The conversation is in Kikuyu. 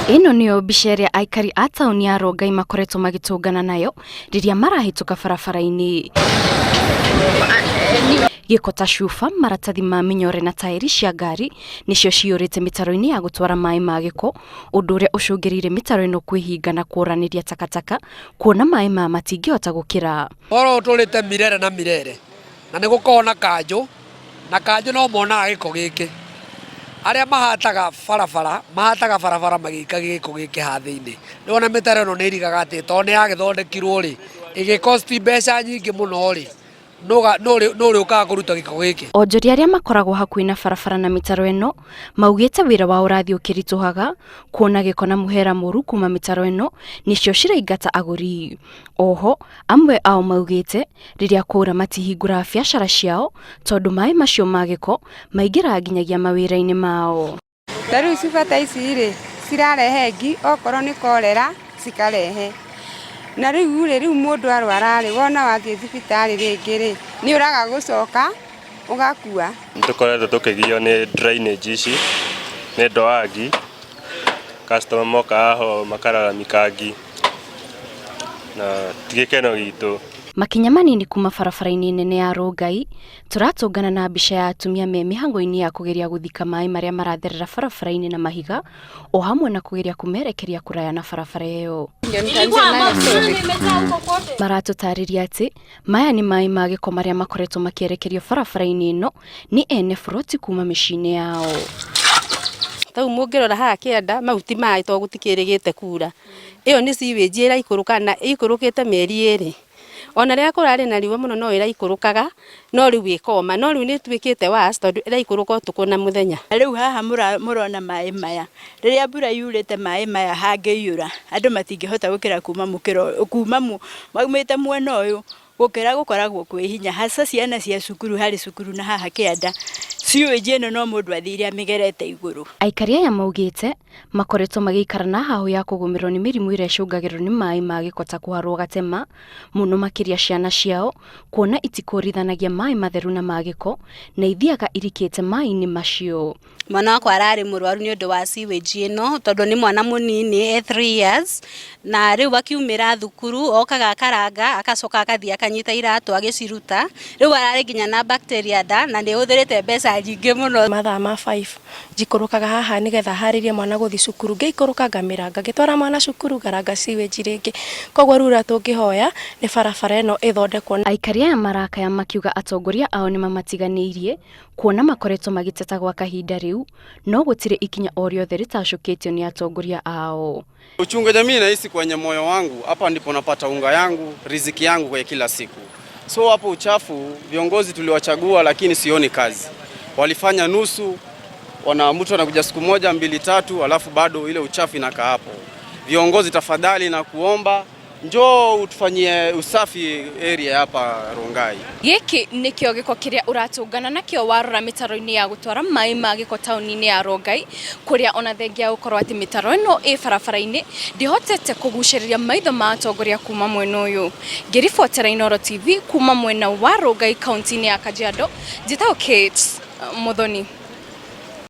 Ĩno nĩyo mbica ĩrĩa aikari a taũni ya Rongai makoretwo magĩtũngana nayo rĩrĩa marahĩtũka barabara-inĩ. Gĩko ta cuba, maratathi ma mĩnyore na taĩri cia ngari nĩcio ciyũrĩte mĩtaro-inĩ ya gũtwara maĩ ma gĩko, ũndũ ũrĩa ũcũngĩrĩirie mĩtaro ĩno kwĩhinga na kũoranĩria takataka kuona maĩ maya matingĩhota gũkĩra. Ũhoro ũtũrĩte mirere na mirere, na nĩ gũkoragwo na kanjũ, na kanjũ no monaga gĩko gĩkĩ. Arĩa mahataga barabara, mahataga barabara magĩikagia gĩko gĩkĩ haha thĩinĩ. Rĩu ona mĩtaro ĩno nĩ ĩrigaga atĩ tondũ nĩ yagĩthondekirwo rĩ, ĩgĩ cost mbeca nyingĩ mũno rĩ, nũ ũrĩũkaga kũruta gĩko gĩkĩ? Onjoria arĩa makoragwo hakuhĩ na barabara na mĩtaro ĩno maugĩte wĩra wao ũrathiĩ ũkĩritũhaga kuona gĩko na mũhera mũru kuma mĩtaro ĩno nĩcio ciraingata agũri. Oho amwe ao maugĩte rĩrĩa kwaura matihingũraga biacara ciao tondũ maĩ macio ma gĩko maingĩraga nginyagia mawĩra-inĩ mao. Ta rĩu cuba ta ici rĩ, cirarehe ngi, okorwo nĩ korera cikarehe. Na rĩu rĩ, rĩu mũndũ arwara rĩ, wona wathiĩ thibitarĩ rĩngĩ rĩ, nĩ ũraga gũcoka ũgakua. Nĩ tũkoretwo tũkĩgio nĩ drainage ici, nĩ ũndũ wa ngi, customer moka haha makararamika ngi, na ti gĩkeno gitũ. Makinya manini kuma barabara-inĩ nene ya Rongai, tũratũngana na mbica ya atumia me mĩhang'o-inĩ ya kũgeria gũthika maĩ marĩa maratherera barabara-inĩ na mahiga, o hamwe na kũgeria kũmerekeria kũraya na barabara ĩyo. Maratũtarĩria atĩ maya nĩ maĩ ma gĩko marĩa makoretwo makĩerekerio barabara-inĩ ĩno nĩ ene buroti kuma mĩciĩ-inĩ yao. Ta rĩu mũngĩrora haha kĩanda mau ti maĩ tondũ gũtikĩrĩgĩte kura. Ĩyo nĩ sewage ĩraikũrũka na ĩikũrũkĩte mĩeri ĩrĩ. Ona rĩrĩa kũrarĩ na riũa mũno no ĩraikũrũkaga no rĩu ĩkoma. No rĩu nĩ ĩtuĩkĩte worse tondũ ĩraikũrũka ũtukũ na mũthenya. Na rĩu haha mũrona maĩ maya, rĩrĩa mbura yurĩte maĩ maya hangĩiyũra, andũ matingĩhota gũkĩra kuma mũkĩra kuma maumĩte mwena ũyũ gũkĩra gũkoragwo kwĩ hinya hasa ciana cia cukuru harĩ cukuru na haha kĩanda, sewage ĩno no mũndũ athire amĩgerete igũrũ. Aikari aya maugĩte makoretwo magĩikara na hahũ ya kũgũmĩrwo nĩ mĩrimũ ĩrĩa ĩcũngagĩrĩrio nĩ maĩ ma gĩko ta kũharwo gatema, mũno makĩria ciana ciao, kuona itikũrithanagia maĩ matheru na ma gĩko na ithiaga irikĩte maĩ-inĩ macio. Mwana wakwa ararĩ mũrwaru nĩ ũndũ wa sewage ĩno tondũ nĩ mwana mũnini e 3 years na rĩu akiumĩra thukuru okaga akaranga agacoka agathiĩ akanyita iratũ agĩciruta rĩu ararĩ nginya na bacteria nda na nĩ hũthĩrĩte mbeca nyingĩ mũno. Mathaa ma 5 njikũrũkaga haha nĩgetha harĩrie mwana gũthiĩ cukuru ngĩikũrũka ngamĩranga ngĩtwara mwana cukuru ngaranga sewage rĩngĩ koguo rĩu ũrĩa tũngĩhoya nĩ barabara ĩno ĩthondekwo. Aikari aya marakaya makiuga atongoria ao nĩ mamatiganĩirie kuona makoretwo magĩteta gwa kahinda rĩu no gũtirĩ ikinya o rĩothe rĩtacũkĩtio nĩ atongoria ao. Uchungu jamii nahisi kwenye moyo wangu, hapa ndipo napata unga yangu, riziki yangu kwa kila siku. So hapo uchafu, viongozi tuliwachagua, lakini sioni kazi. Walifanya nusu, wana mtu anakuja siku moja mbili tatu, alafu bado ile uchafu inakaa hapo. Viongozi tafadhali na kuomba njoo utufanyie usafi area hapa Rongai. Gĩkĩ nĩkĩo gĩko kĩrĩa ũratũngana nakĩo warora mĩtaro-inĩ ya gũtwara maĩ ma gĩko taũni-inĩ ya Rongai, kũrĩa ona thengia ya gũkorwo atĩ mĩtaro ĩno ĩ barabara-inĩ ndĩhotete kũgucĩrĩria maitho ma atongoria kuma mwena ũyũ. Ngĩribotera Inooro TV kuma mwena wa Rongai kaunti-inĩ ya Kajiado, njĩtagwo Kate Muthoni.